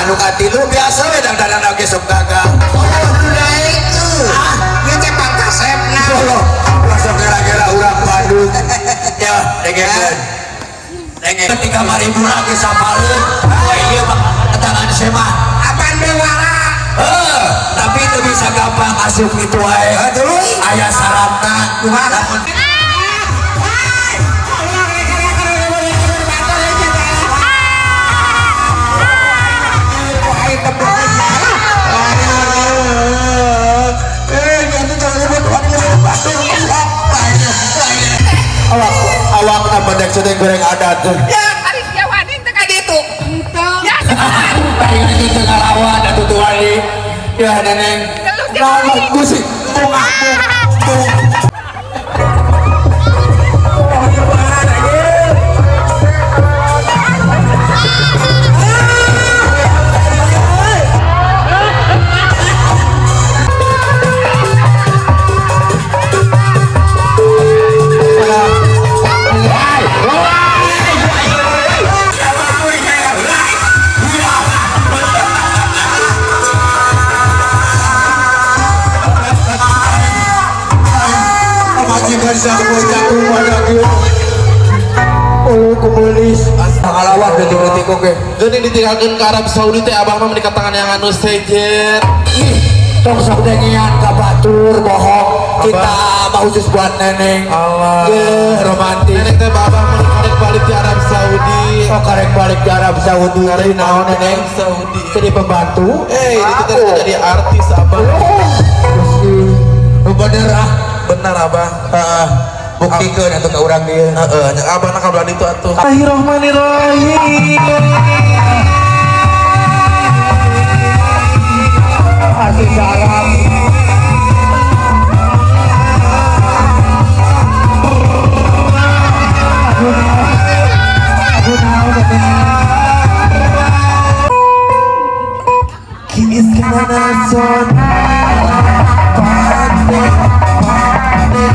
Anu katilu biasa we dangdanan oge sok gagal. Ah, ieu teh pangkasepna. Langsung kira-kira urang Bandung. Ya, dengekeun. Dengekeun ketika maribura ge sapaleun, wah ieu mah tangan semah. Apaan bewara? Heuh, tapi teu bisa gampang asup kitu wae. Aya syaratna. Kumaha lamun awak na bedek sedeng goreng adat tuh. Ya, ari sia wani teh ka ditu. Henteu. Ya. Aing itu teu ngalawan atuh tuh wani. Ya neneng. Naon gusi bungah bung. Geuning ditinggalkeun ke Arab Saudi teh abah mah menikah tangan yang anu sejen. Ih, tong sok dengean ka batur bohong. Kita mah khusus buat neneng. Allah. Ye, romantis. Neneng teh abah mah karek balik di Arab Saudi. Oh, karek balik di Arab Saudi. Karek naon neneng? Saudi. Jadi pembantu. Eh, itu teh jadi artis abah. Gusti. Bener ah. Benar abah. Heeh. Buktikeun atuh ka urang dieu. Heeh, nya abah na kabelah ditu atuh. Bismillahirrahmanirrahim. Artis Arab. Kiis kana sona pande pande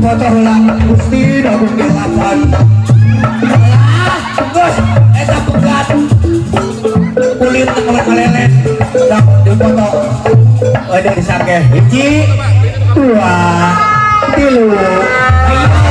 Dipoto heula Gusti Agung Delapan. Gus, eta pegat. Kulit teu kalelet. Dipoto. Ada disangke. 1, 2, 3.